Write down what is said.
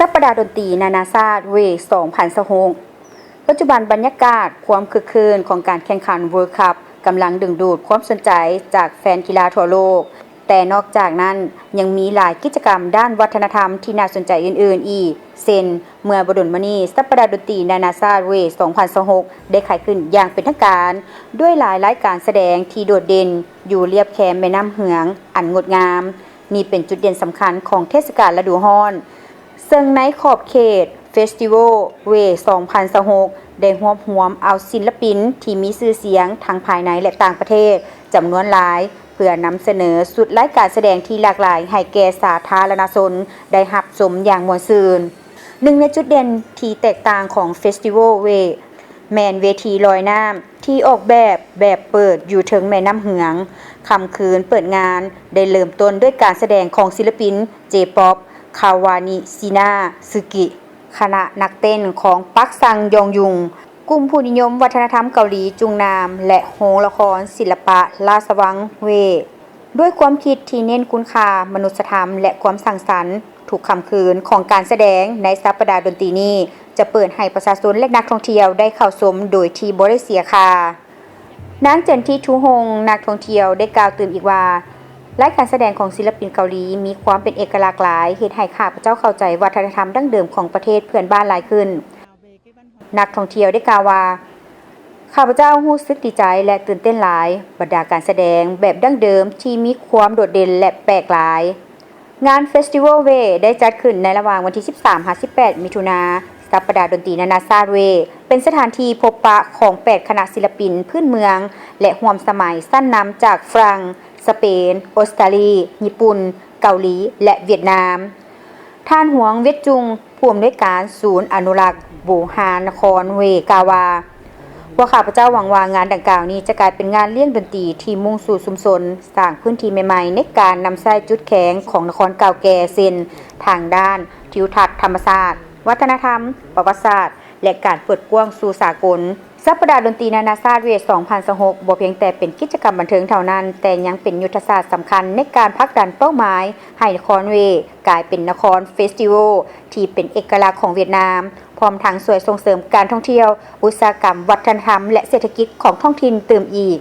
ສັບປະດາດົນຕີນານາຊາດເວສອງພັນຊາວຫົກ. ປັດຈຸບັນບັນຍາກາດຄວາມຄຶກຄື້ນຂອງການແຂ່ງຂັນ World Cup ກຳລັງດຶງດູດຄວາມສົນໃຈຈາກແຟນກິລາທົ່ວໂລກ, ແຕ່ນອກຈາກນັ້ນຍັງມີຫຼາຍກິດຈະກຳດ້ານວັດທະນະທຳທີ່ໜ້າສົນໃຈອື່ນໆອີກ ເຊັ່ນ ເມື່ອບໍ່ດົນມານີ້ ສັບປະດາດົນຕີນານາຊາດເວສອງພັນຊາວຫົກ ໄດ້ຂາຍຂຶ້ນຢ່າງເປັນທາງການ ດ້ວຍຫຼາຍລາຍການສະແດງທີ່ໂດດເດັ່ນຢູ່ລຽບແຄມແມ່ນ້ຳເຫືອງອັນງົດງາມ. ນີ້ເປັນຈຸດເດັ່ນສຳຄັນຂອງເທດສະການລະດູຮ້ອນ ເຊິ່ງໃນຂອບເຂດເຟສຕິວອລເວສອງພັນຊາວຫົກ ໄດ້ຮວບຮວມເອົາສິນລະປິນທີ່ມີຊື່ສຽງທັງພາຍໃນ ແລະ ຕ່າງປະເທດຈຳນວນຫຼາຍ ເພື່ອນຳສະເໜີຊຸດລາຍການສະແດງທີ່ຫຼາກຫຼາຍໃຫ້ແກ່ສາທາລະນະຊົນໄດ້ຮັບຊົມຢ່າງມ່ວນຊື່ນ. ໜຶ່ງໃນຈຸດເດັ່ນທີ່ແຕກຕ່າງຂອງເຟສຕິວອລເວ ແມ່ນເວທີລອຍນ້ຳທີ່ອອກແບບແບບເປີດຢູ່ເທິງແມ່ນ້ຳເຫືອງ. ຄ່ຳຄືນເປີດງານໄດ້ເລີ່ມຕົ້ນດ້ວຍການສະແດງຂອງສິນລະປິນເຈປັອບ ຄາວານິຊິນາ ຊຶກິ, ຄະນະນັກເຕັ້ນຂອງປັກຊັງຢອງຍຸງ, ກຸ່ມຜູ້ນິຍົມວັດທະນະທຳເກົາຫຼີຈຸງນາມ ແລະ ໂຮງລະຄອນສິລະປະລາຊະວັງເວ. ດ້ວຍຄວາມຄິດທີ່ເນັ້ນຄຸນຄ່າມະນຸດສະທຳ ແລະ ຄວາມສ້າງສັນ, ທຸກຄ່ຳຄືນຂອງການສະແດງໃນສັບປະດາດົນຕີນີ້ ຈະເປີດໃຫ້ປະຊາຊົນ ແລະ ນັກທ່ອງທ່ຽວໄດ້ເຂົ້າຊົມໂດຍທີ່ບໍ່ໄດ້ເສຍຄ່າ. ນາງ ຈັນທິ ທູຮົງ, ນັກທ່ອງທ່ຽວໄດ້ກ່າວຕື່ມອີກວ່າ, ລາຍການສະແດງຂອງສິນລະປິນເກົາຫຼີມີຄວາມເປັນເອກະລັກຫຼາຍ, ເຮັດໃຫ້ຂ້າພະເຈົ້າເຂົ້າໃຈວັດທະນະທຳດັ້ງເດີມຂອງປະເທດເພື່ອນບ້ານຫຼາຍຂຶ້ນ. ນັກທ່ອງທ່ຽວໄດ້ກ່າວວ່າ, ຂ້າພະເຈົ້າຮູ້ສຶກດີໃຈ ແລະ ຕື່ນເຕັ້ນຫຼາຍ, ບັນດາການສະແດງແບບດັ້ງເດີມທີ່ມີຄວາມໂດດເດັ່ນ ແລະ ແປກຫຼາຍ. ງານເຟສຕິວອລເວໄດ້ຈັດຂຶ້ນໃນລະຫວ່າງວັນທີສິບສາມຫາສິບແປດມິຖຸນາ. ສັບປະດາດົນຕີນານາຊາດເວ ເປັນສະຖານທີ່ພົບປະຂອງແປດຄະນະສິນລະປິນພື້ນເມືອງ ແລະ ຮ່ວມສະໄໝຊັ້ນນຳຈາກຝຣັ່ງ, ສະເປນ, ອົດສະຕາລີ, ຍີ່ປຸ່ນ, ເກົາຫຼີ ແລະ ຫວຽດນາມ. ທ່ານ ຫວງ ຫວຽດຈຸງ, ຜູ້ອຳນວຍການສູນອະນຸລັກບູຮານນະຄອນເວ ກ່າວວ່າ, ພວກຂ້າພະເຈົ້າຫວັງວ່າງານດັ່ງກ່າວນີ້ຈະກາຍເປັນງານລ້ຽງດົນຕີທີ່ມຸ່ງສູ່ຊຸມຊົນ, ສ້າງພື້ນທີ່ໃໝ່ໆໃນການນຳໃຊ້ຈຸດແຂງຂອງນະຄອນເກົ່າແກ່ ເຊັ່ນ ທາງດ້ານທິວທັດທຳມະຊາດ, ວັດທະນະທຳ, ປະຫວັດສາດ ແລະ ການເປີດກວ້າງສູ່ສາກົນ. ສັບປະດາດົນຕີນານາຊາດເວສອງພັນຊາວຫົກ ບໍ່ພຽງແຕ່ເປັນກິດຈະກຳບັນເທີງເທົ່ານັ້ນ, ແຕ່ຍັງເປັນຍຸດທະສາດສຳຄັນໃນການຜັກດັນເປົ້າໝາຍໃຫ້ນະຄອນເວກາຍເປັນນະຄອນເຟສຕິວອລທີ່ເປັນເອກະລັກຂອງຫວຽດນາມ, ພ້ອມທັງຊ່ວຍສົ່ງເສີມການທ່ອງທ່ຽວ, ອຸດສາຫະກຳ, ວັດທະນະທຳ ແລະ ເສດຖະກິດຂອງທ້ອງຖິ່ນຕື່ມອີກ.